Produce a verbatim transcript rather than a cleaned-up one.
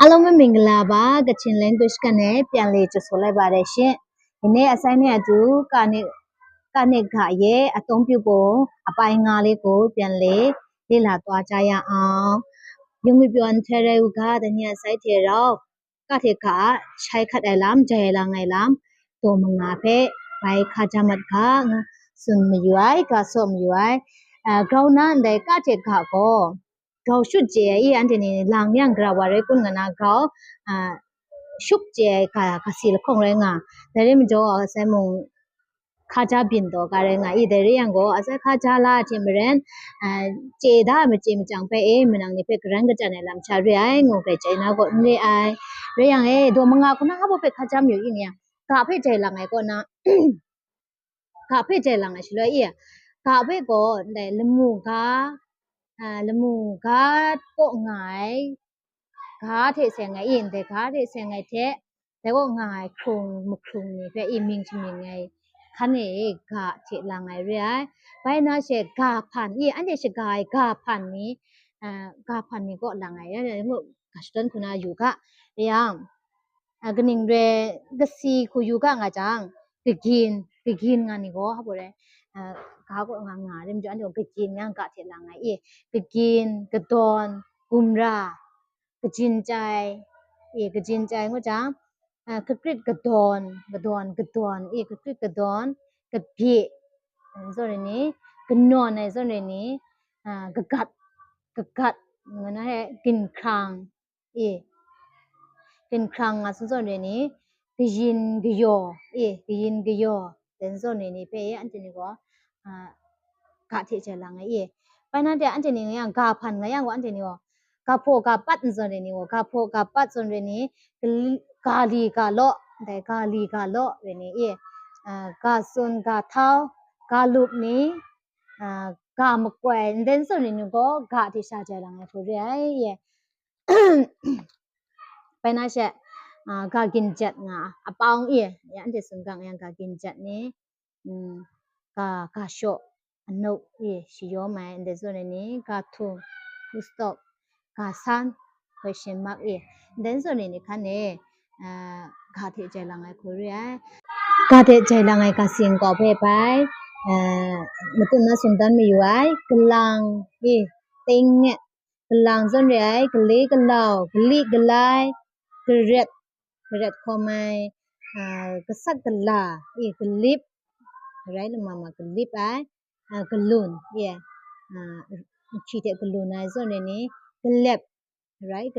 အားလုံးပဲမင်္ဂလာပါ။ Kachin language ကနေပြန်လည်ကြိုဆိုလိုက်ပါတယ်ရှင်။ ဒီနေ့အစိုင်းနဲ့အတူကနဲ့ကနဲ့ကရဲ့အသုံးပြုပုံအပိုင်းငါလေးကိုပြန်လည်လေ့လာသွားကြရအောင်။ ယုံငွေပြောန်ထဲရဲဦးကတနည်းအစိုင်းထဲတော့ကထဲက shai khat ai lam, jai lang ai lam, ตัวมังงาเพ่ ไปคาจามัดกะ sun มาอยู่ไอ้ กะสมอยู่ไอ้ เอ่อ grau na ndai ka te ka ko grau shut je i ante ni lang yang gra wa re kun nga na grau, a, shuk je ka, ka si la khong re nga. Dai re majaw a sai mung ka ja bin do ka re nga i, dai re yang go a sai ka ja la te maren, a, je da ma je ma chang pe e, manang ni pe karan ka jan ai lam cha re ai, ngu pe je na go n re ai. Re yang e, do ma nga ku na ha bo pe ka ja myu i nga, ka pe jai lang ai ko na, ka pe jai lang ai shaloi i, ka pe gaw ndai lamu ga, a, lamu ga kaw nga ai, ga hte seng ai i, ndai ga hte seng ai hte, dai kaw nga ai hkrung mahkrung ni hpe i mying shamying ai hkan e ga hte lang ai re ai. Bai na she ga hpan i, anhte shaga ai ga hpan ni, a, ga hpan ni kaw lang ai, ya, ya, ngu, ga shadawn hku na yu ga, yang, a, kaning re, kasi hku yu ga nga jang, kagyin, kagyin nga ni gaw, ha bo re, a, ga kaw nga nga re, majaw anhte gaw kagyin nga ga hte lang ai i, kagyin, kadawn, gumra, kajin chyai, e, kajin chyai ngu jang, a, kakrit kadawn, kadawn, kadawn, e, kakrit kadawn, kabye, zawn re ni, kanawn ai zawn re ni, a, kagat, kagat, ngu na he, ginhkrang, e, ginhkrang nga zawn zawn re ni, kayin kayaw, e, kayin kayaw, den zawn re ni hpe, e, anhte ni gaw, a, ga hte jai lang ai, e. Bai na de anhte ni nga yang, ga hpan nga yang gaw, anhte ni gaw, ga hpaw ga pat n zawn re ni gaw, ga hpaw ga pat zawn re ni, gali, ga li ga law, dai ga li ga law re ni, e, a, ga tsun ga htau, ga lup ni, a, ga makoi, nden zawn re ni gaw, ga hte sha jai lang ai hku re ai, e. Bai na she, a, ga ginjat nga, a pawng i, ya, anhte tsun ga nga yang ga ginjat ni, mm, ga, ga shaw, anuk i, shayawm ai, ndai zawn re ni, ga htung, full stop, ga san, question mark i, ndai zawn re ni hkan e, a, ga hte jai lang ai hku re ai. Ga hte jai lang ai ga sing gaw hpe bai, a, matut na sumdan mayu ai, galang i, ting e, galang zawn re ai, gale galau, galik galai, garet, garet hkawm ai, a, gasat gala, e, galip, garai lama ma galip ai, a, galun, e, a, nhki hte galun ai zawn re ni, galep, garai galep.